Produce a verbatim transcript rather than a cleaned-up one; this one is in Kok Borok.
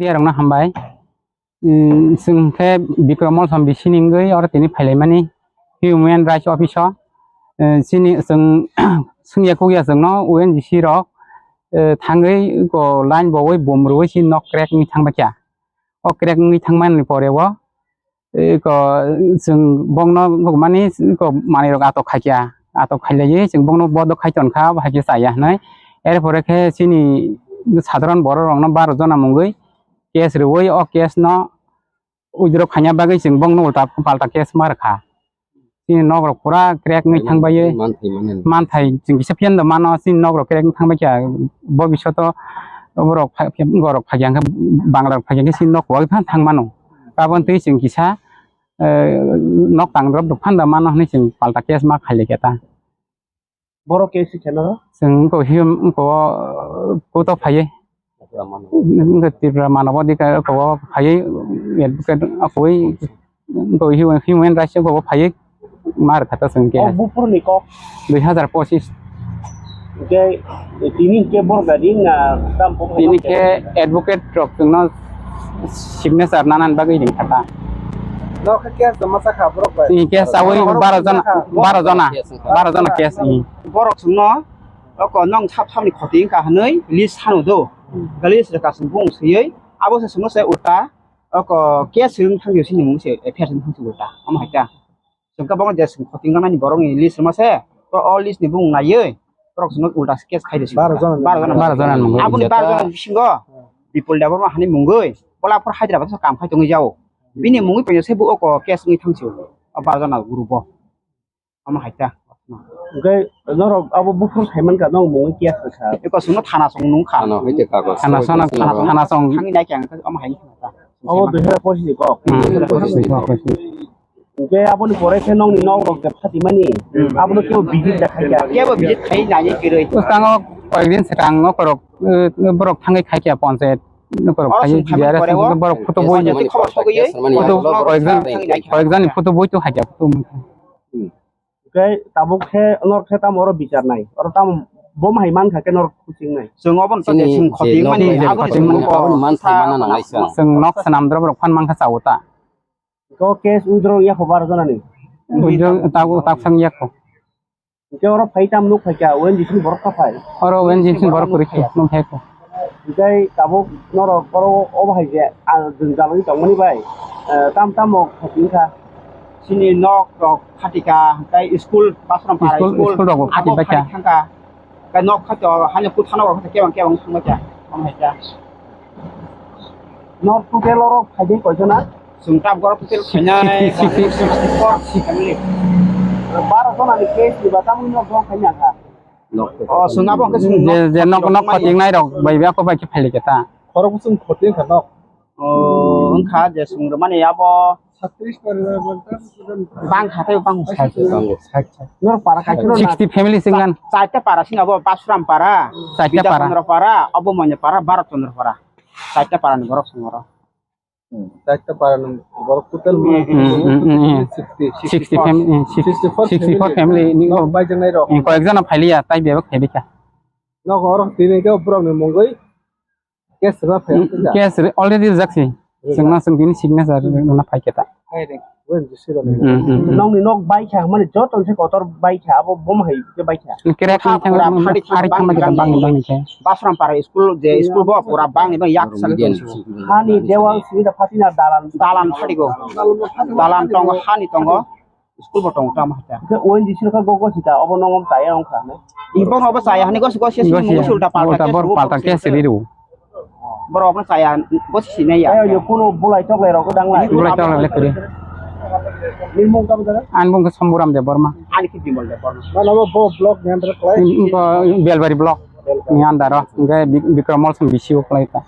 Media rokno hambai. Chwng khe Bikram Molsom bisi ni wngwi oro tini phailaimani Human Rights Office o. Chini chwng swngya kukya chwngno O N G C rok thangwi ko line bowi bom rwui chini nok crack wngwi thangbaikha. O crack wngwi thangmani pore o eko chwng bongno mani eko manwi rok atok khaikha, atok khailaiwi chwng bongno bodo khai tonkha, abo hai khe chaya hwnwi. Erpore khe chini sadharon borok rokno baro jona mungwi case rwui o case no withdraw khaina bagwi chwng bongno ulta palta case ma rwkha. Chini nok rok pura crack wngwi thangbai. Manthai chwng kisa phiya no mano, chini nok rok crack wngwi thangbai kha. Bobishoto borok phai khe, borok phai khe, Bangla rok phai khe chini nok wai phano thang mano. Aboni twi chwng kisa nok tang drop rok phanda mano hwnwi chwng palta case ma khailai khe ta. Borok case khe no? Chwng ko him ko koto phaiye. Wngkha Tripura manobo dika kobo phaiwi advocate akoi ko human rights kobo phaiwi mar khata chwng ke. O buphurni kok. Dui hazar pochis. Ke tini ke bor gari na tam pok. Tini ke advocate rok chwngno signature nanan bagwi ring khata. No khe case joma sakha borok bai. Tini case awi baro jona, baro jona, baro jona case. Borok chwngno Oko nong sap sapni khoti wngkha hwnwi list sano do. List rwkha chwng bung swiwi abo se chwngno se ulta oko case swrwng thangwi sini mung se F I R swrwng thangwi ulta omo hai kha. Chwng khe bono je chwng khoti wngkha nani borokni list rwma se o list ni bung naiwi borok chwngno ulta case khai rwsio. Baro jona ni mungwi. Aboni baro jona bisingo Bipul Debbarma hani mungwi Kolapur Hyderabad o kam khai tongwi jao. Bini mungwi paino se bo oko case wngwi thangsi o baro jona group o. Omo hai ta. Hwnkhe norok abo buphuru sai mankha, norok mungwi kiya kha? Eko chwngno thana chwng nung kha. Thana hai khe kagoj. Thana song, thana song. Thangwi nai khe ang khe omo hai wngkha ta. Abo dui hazar pochis ni kok. Hmm, dui hazar pochis ni kok. Hwnkhe aboni pore khe nokni nok rok je phatimani, abono kebo visit da khai kha? Kebo visit khai nai kwrwi. Bwskango koyekdin swkang nokorok, eh, borok thangwi khai kha ponchayat. Nokorok khai B R S borok photo boi. Khobor sogwi. Photo koyekjani photo boi to khai kha photo. Tei tabuk khe norok khe tamo oro bichar nai, oro tamo bo hai mankha khe norok kuching nai. Chwng obo no chini chwng je khoti nok mani je abo khoti chwng mani ko abo man sai mana nang lai chwng. Chwng nok swnam drop rok phan mankha chawo ta. Ko case withdraw ya kho bar jona ni. Withdraw ta, ta sang ya kho. Ke oro phai tam nuk phai kha, wen jisin borok ka phai. Oro wen jisin borok kuri khe nuk phai kho. Tei tabuk norok oro obo hai je, ah, jwngjal wngwi tongmani bai, eh, tam tamo khati wngkha. Chini nok rok phatika, tei school, Basram para school, school rok bo abo phatik bai kha. Phatik thangkha. Tei nok khato, hani kuthano rok kebang kebang thangbai kha. Omo hai kha. Nok total oro phaidi koijona? Chwng tabuk oro total khainai sixty, sixty, sixty four family. Baro jona ni case ni ba tamni nok jong khaina kha. O, chwng abo hwnkhe chwng je, je nok, nok khotingnai rok bai, bai, ako bai khe phailai khe ta. Khorok bwswng khoting kha nok. O, wngkha je chwng rwmani abo bang kha tei bang. Sixty family singlan. Chaita para sing abo Basuram para, Chaita para. Bidya Chandra para, abo Manya para, Bharat Chandra para. Chaita para ni borok chwng oro. Hmm, chaita para ni borok total. Hmm, hmm, hmm, hmm, hmm. Sixty. Sixty fam-, hmm, six-, sixty four sixty four family. Family ni nok bai jangnai rok. Hmm, koyek jona phailiya, tai bebak phailika. Nok oro tini ke borok ni mungwi case rwma phai. Hmm, case re-, already rwjak si. Rwjak. Chwngno chwng tini signature rwna phai khe ta. Hai de. Wen jisi rok. Hmm, hmm, hmm. Nokni nok bai kha, mani joto se kotor bai kha, abo bom hai ke bai kha. Kerek ni thang pura phari thang bang bang ni khe. Basram para school je school bo pura bang ni bang yak sa. Hani dewal simi da phati na dalan. Dalan phati go. Dalan tongo, hani tongo. School bo tongo tamo hata. Ke O N G C ka go go sita, obo nongom taya ong kha ne. Ibong obo saya hani go go se. Go se. Usulta palta bor palta ke siri ru. Borok no chaya, bo si sinai ya. Ayo, yo, kuno bulai tok lai rok dang lai. Bulai tok lai kuri. Nini mung tamo jaga? Ani mung khe Samburam Debbarma. Ani khe Bimal Debbarma. Mana bo, bo block ni under klai? Belbari block ni under o. Hingke Bik-, Bikram Mall song bisi o klai ta.